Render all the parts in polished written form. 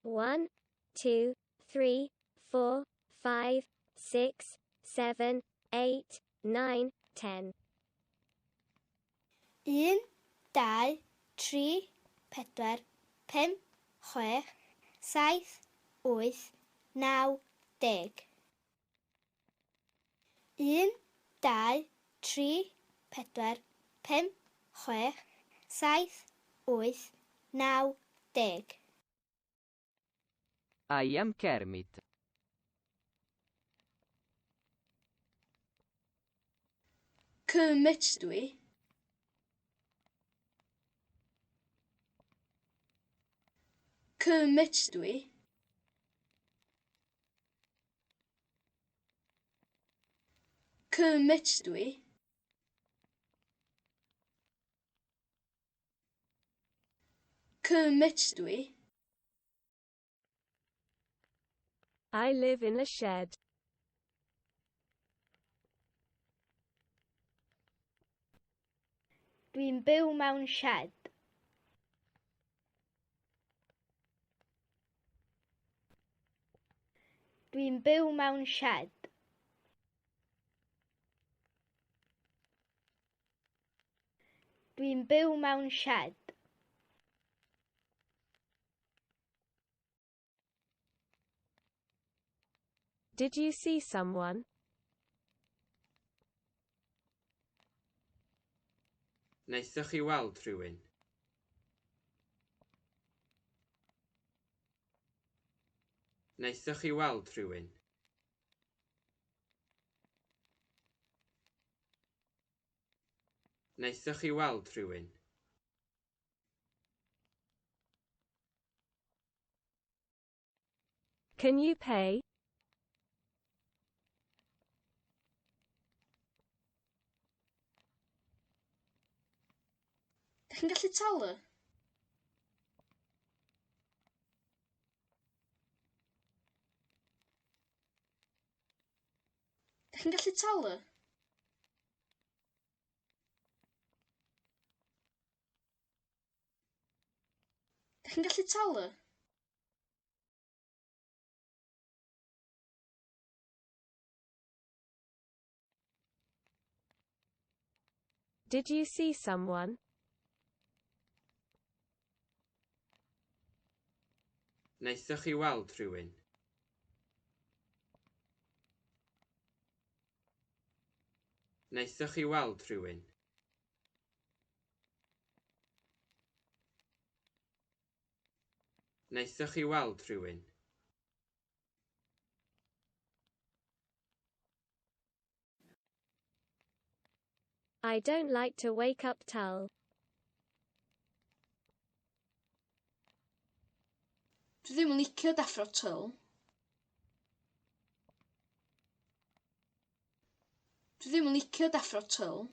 1, 2, 3, 4, 5, 6, 7, 8, 9, 10. 1, 2, 3, 4, 5, 6, 7, 8, 9, 10. 1, 2, 3, 4, 5, 6, 7, 8, 9, 10. I am Kermit. Kermit dwi. Kermit dwi. Kermit dwi. Kermit dwi. I live in a shed. Dwi'n byw mewn sied. Dwi'n byw mewn sied. Dwi'n byw mewn sied. Did you see someone? Wnaethoch chi weld rhywun? Wnaethoch chi weld rhywun? Wnaethoch chi weld rhywun? Can you pay? Dych chi'n gallu talu? Dych chi'n gallu talu? Dych chi'n gallu talu? Did you see someone? Wnaethoch chi weld rhywun? Wnaethoch chi weld rhywun? Wnaethoch chi weld rhywun? I don't like to wake up Tull. Dwi ddim yn licio deffro Tull. Dwi ddim yn licio deffro Tull.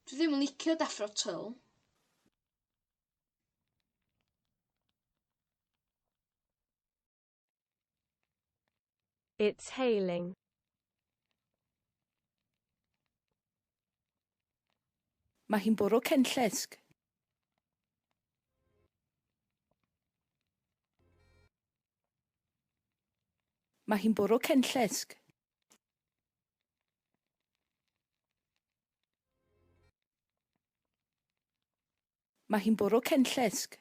Dwi ddim yn licio deffro Tull. It's hailing. Mae hi'n bwrw cenllysg. Mae hi'n bwrw cenllysg. Mae hi'n bwrw cenllysg.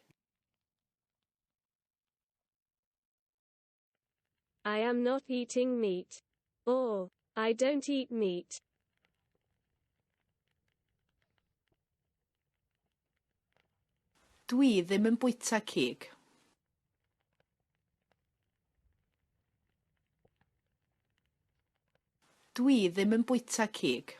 I am not eating meat. Or, I don't eat meat. Dwi ddim yn bwyta cig. Dwi ddim yn bwyta cig.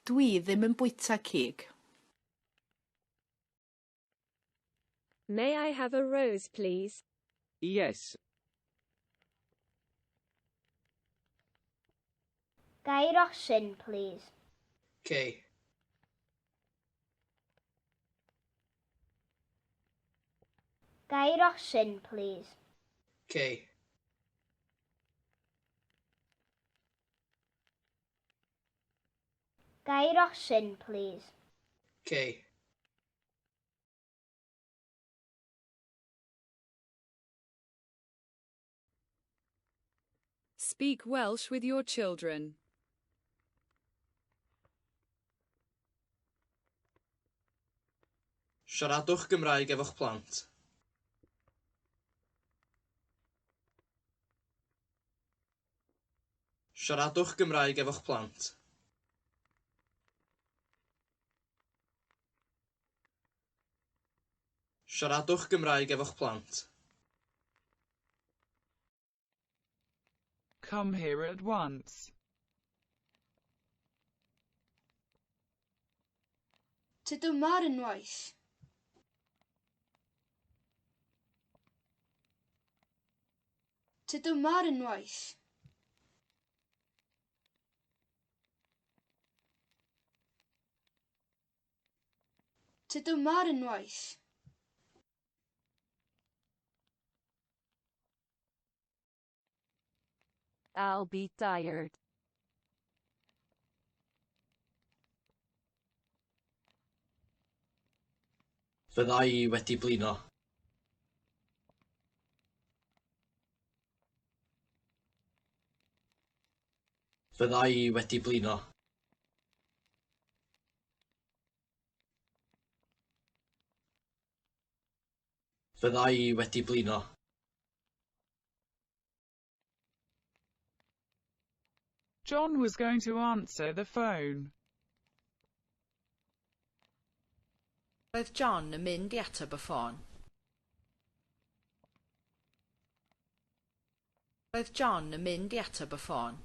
Dwi ddim yn bwyta cig. May I have a rose please? Yes. Ga i rosyn, plîs? Cei. Ga i rosyn, plîs? Cei. Ga i rosyn, plîs? Cei. Speak Welsh with your children. Siaradwch Gymraeg efo'ch plant. Siaradwch Gymraeg efo'ch plant. Siaradwch Gymraeg efo'ch plant. Come here at once. Tyd yma ar unwaith. Tyd yma ar unwaith. Tyd yma ar unwaith. I'll be tired. Fydda i wedi blino. Fydda i wedi blino. Fydda i wedi blino. John was going to answer the phone. Roedd John yn mynd i ateb y ffôn. Roedd John yn mynd i ateb y ffôn.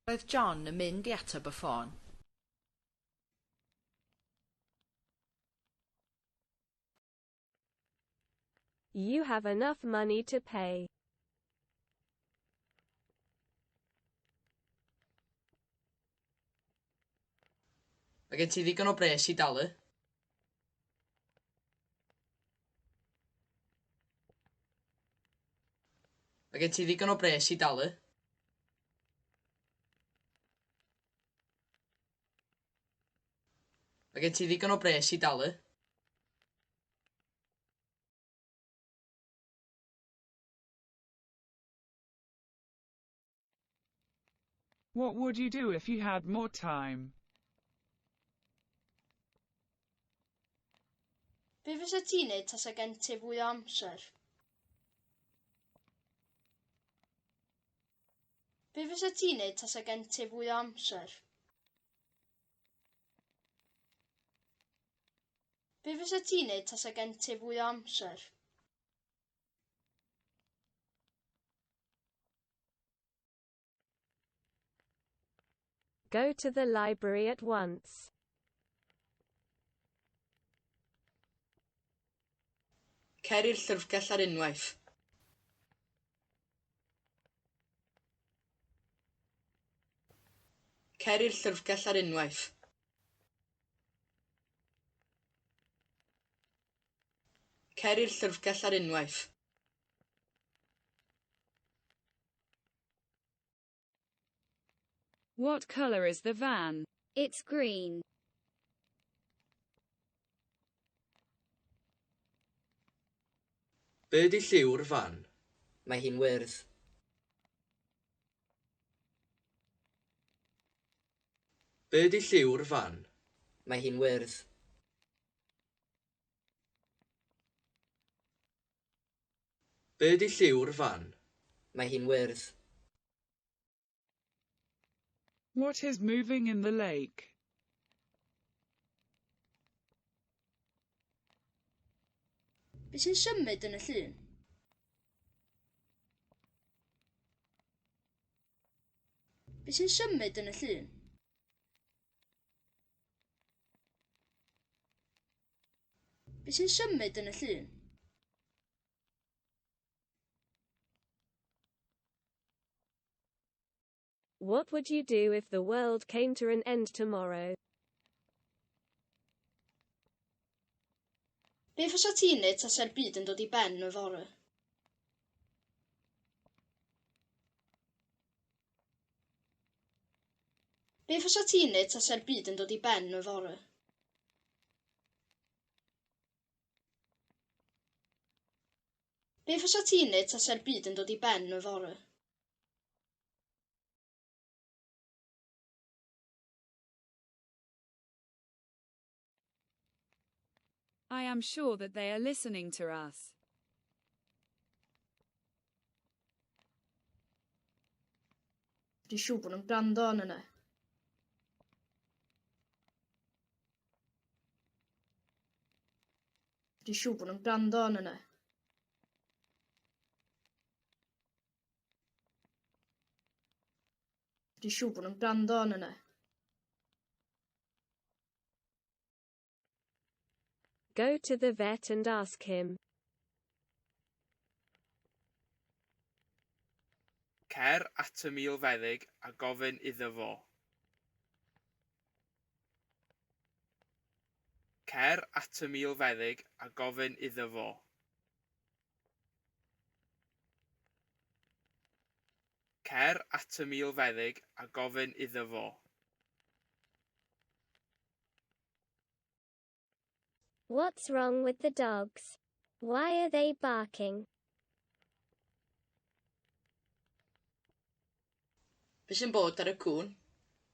Roedd John yn mynd i ateb y ffôn. You have enough money to pay. Mae gen ti ddigon o bres i dalu? Mae gen ti ddigon o bres i dalu? Mae gen ti ddigon o bres i dalu? What would you do if you had more time? Be fysa ti'n neud tasa gen ti fwy o amser? Be fysa ti'n neud tasa gen ti fwy o amser? Be fysa ti'n neud tasa gen ti fwy o amser? Go to the library at once. Cer i'r llyfrgell ar unwaith. Cer i'r llyfrgell ar unwaith. Cer i'r llyfrgell ar unwaith. What color is the van? It's green. Be 'di lliw'r fan? Mae hi'n wyrdd. Be 'di lliw'r fan? Mae hi'n wyrdd. Be 'di lliw'r fan? Mae hi'n wyrdd. What is moving in the lake? Be sy'n symud yn y llyn? Be sy'n symud yn y llyn? Be sy'n symud yn y llyn? What would you do if the world came to an end tomorrow? Be fysa ti'n neud tasa'r byd yn dod i ben yfory? Be fysa ti'n neud tasa'r byd yn dod i ben yfory? Be fysa ti'n neud tasa'r byd yn dod i ben yfory? I am sure that they are listening to us. Dwi'n siŵr bod nhw'n gwrando arnon ni. Dwi'n siŵr bod nhw'n gwrando arnon ni. Dwi'n siŵr bod nhw'n gwrando arnon ni. Go to the vet and ask him. Cer at y milfeddyg a gofyn iddo fo. Cer at y milfeddyg a gofyn iddo fo. Cer at y milfeddyg a gofyn iddo fo. What's wrong with the dogs? Why are they barking? Be sy'n bod ar y cŵn?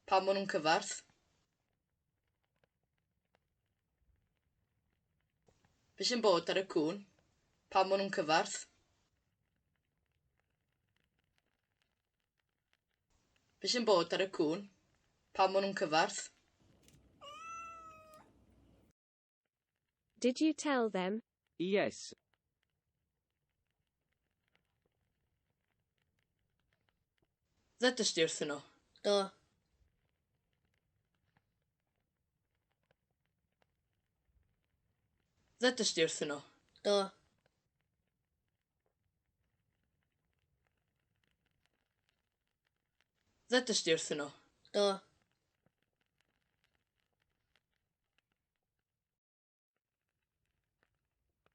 Pam maen nhw'n cyfarth? Be sy'n bod ar y cŵn? Pam maen nhw'n cyfarth? Be sy'n bod ar y cŵn? Pam maen nhw'n cyfarth? Did you tell them? Yes. Ddedest di wrthyn nhw? Do. Ddedest di wrthyn nhw? Do. Ddedest di wrthyn nhw? Do.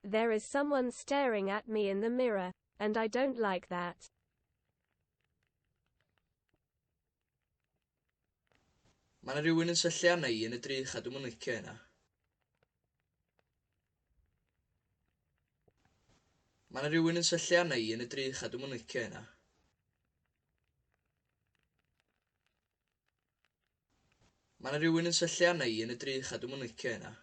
There is someone staring at me in the mirror, and I don't like that. Mae 'na rywun yn syllu arna i yn y drych a dwi'm yn licio hynna. Mae 'na rywun yn syllu arna i yn y drych a dwi'm yn licio hynna. Mae 'na rywun yn syllu arna i yn y drych a dwi'm yn licio hynna.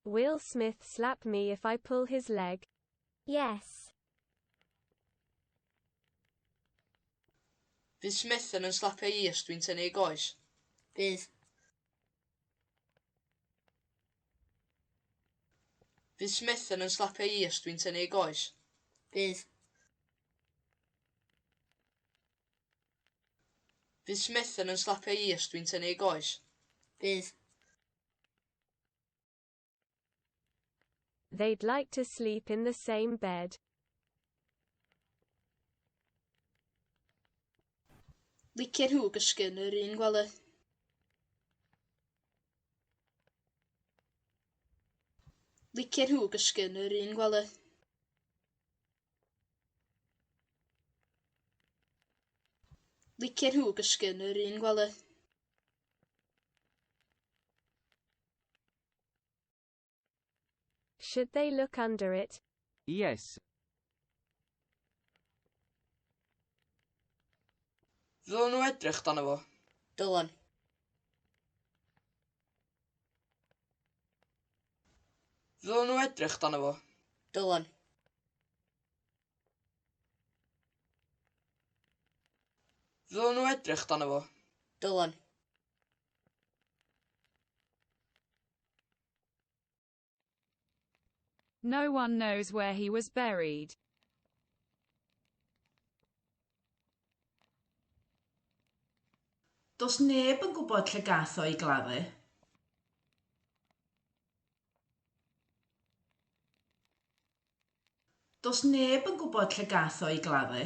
Will Smith slap me if I pull his leg? Yes. Fydd Smith yn 'y slapio i os dwi'n tynnu ei goes? Bydd. Fydd Smith yn 'y slapio i os dwi'n tynnu ei goes? Bydd. Fydd Smith yn 'y slapio i os dwi'n tynnu ei goes? Bydd. They'd like to sleep in the same bed. Licien nhw gysgu yn yr un gwely. Licien nhw gysgu yn yr un gwely. Licien nhw gysgu yn yr un gwely. Should they look under it? Yes. Ddylen nhw edrych dano fo? Dylan. Ddylen nhw edrych dano fo? Dylan. Ddylen nhw edrych dano fo? Dylan. No one knows where he was buried. Does neb yn gwybod lle gath o ei gladdu. Does neb yn gwybod lle gath o ei gladdu.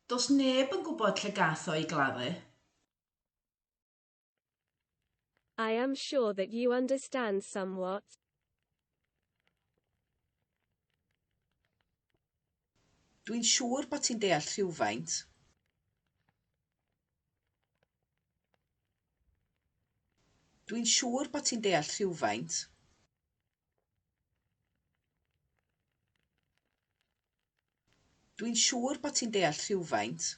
Does neb yn gwybod lle gath o ei gladdu. I am sure that you understand somewhat. Dwi'n siŵr bod ti'n deall rhywfaint. Dwi'n siŵr bod ti'n deall rhywfaint. Dwi'n siŵr bod ti'n deall rhywfaint.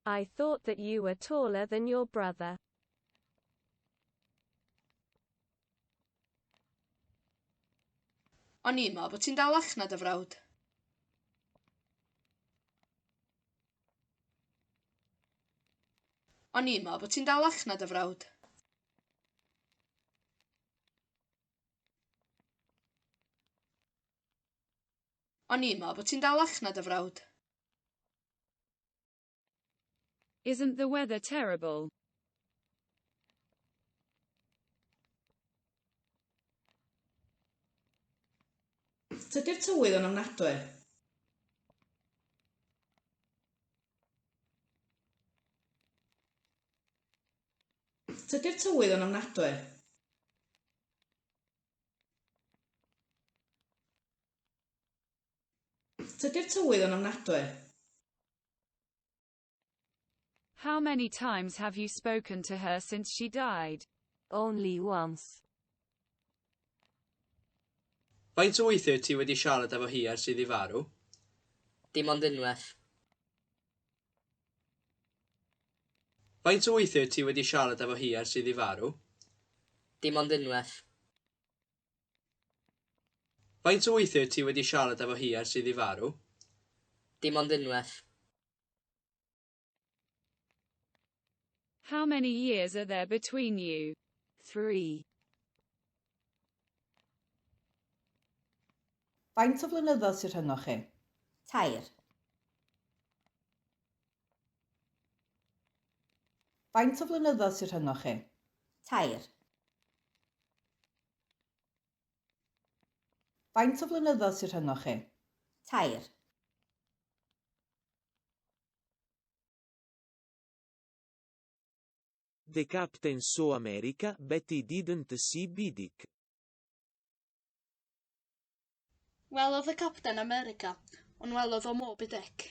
I thought that you were taller than your brother. O'n i'n meddwl bod ti'n dalach na dy frawd. O'n i'n meddwl bod ti'n dalach na dy frawd. O'n i'n meddwl bod ti'n dalach na dy frawd. Isn't the weather terrible? Tydi'r tywydd yn ofnadwy. Tydi'r tywydd yn ofnadwy. Tydi'r tywydd yn ofnadwy. How many times have you spoken to her since she died? Only once. Faint o weithiau ti wedi siarad efo hi ers iddi farw? Dim ond unwaith. Faint o weithiau ti wedi siarad efo hi ers iddi farw? Dim ond unwaith. Faint o weithiau ti wedi siarad efo hi ers iddi farw? Dim ond unwaith. How many years are there between you? 3. Faint o flynyddoedd sy'n rhyngoch chi? 3. Faint o flynyddoedd sy'n rhyngoch chi? 3. Faint o flynyddoedd sy'n rhyngoch chi? 3. The captain saw America, but he didn't see Bidik. Welodd y capten America, ond welodd o Moby Dick.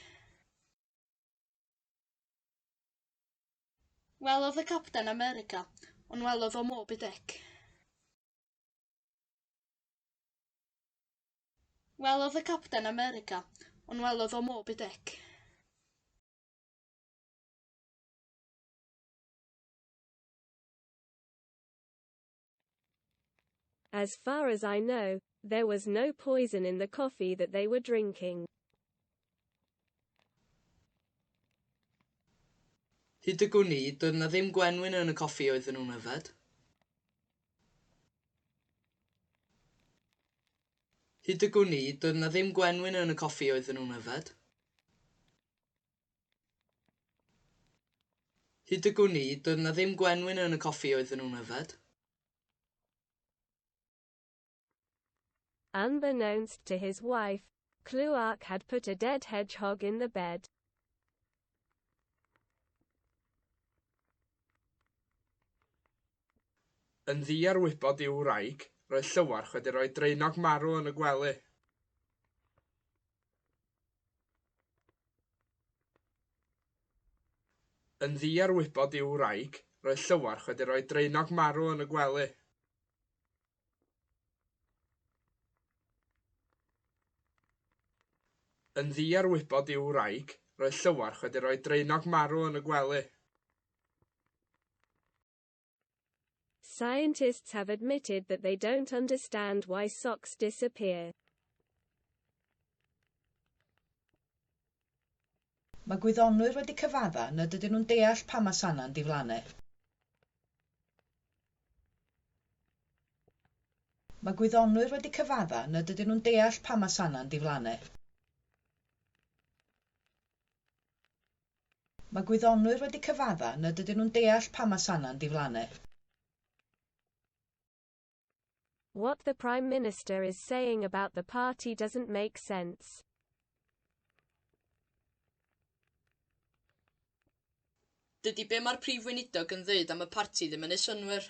Welodd y capten America, ond welodd o Moby Dick. Welodd y capten America, ond welodd o Moby Dick. As far as I know, there was no poison in the coffee that they were drinking. Hyd y gwn i, doedd 'na ddim gwenwyn yn y coffi oedden nhw'n yfed. Hyd y gwn i, doedd 'na ddim gwenwyn yn y coffi oedden nhw'n yfed. Hyd y gwn i, doedd 'na ddim gwenwyn yn y coffi oedden nhw'n yfed. Unbeknownst to his wife, Cluark had put a dead hedgehog in the bed. Yn ddiarwybod i'w wraig, roedd Llywarch wedi rhoi draenog marw yn y gwely. Yn ddiarwybod i'w wraig, roedd Llywarch wedi rhoi draenog marw yn y gwely. Yn ddiarwybod i'w wraig, roedd Llywarch wedi rhoi draenog marw yn y gwely. Scientists have admitted that they don't understand why socks disappear. Mae gwyddonwyr wedi cyfadda nad ydyn nhw'n deall pam mae sanau'n diflannu. Mae gwyddonwyr wedi cyfadda nad ydyn nhw'n deall pam mae sanau'n diflannu. Mae gwyddonwyr wedi cyfadda nad ydyn nhw'n deall pam mae sanau'n diflannu. What the Prime Minister is saying about the party doesn't make sense. Dydy be mae'r Prif Weinidog yn ddeud am y parti ddim yn neud synnwyr.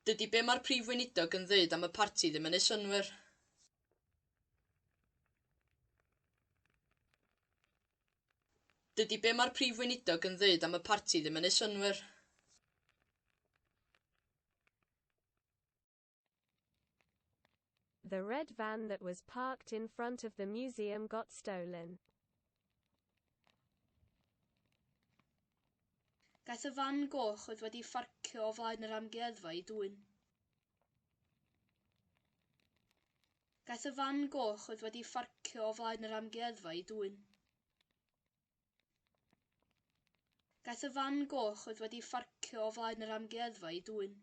Dydy be mae'r Prif Weinidog yn ddeud am y parti ddim yn neud synnwyr. Dydy be mae'r Prif Weinidog yn ddeud am y parti ddim yn neud synnwyr. The red van that was parked in front of the museum got stolen. Gaeth y fan goch oedd wedi pharcio o flaen yr amgueddfa ei dwyn. Gaeth y fan goch oedd wedi pharcio o flaen yr amgueddfa ei dwyn. Gaeth y fan goch oedd wedi pharcio o flaen yr amgueddfa ei dwyn.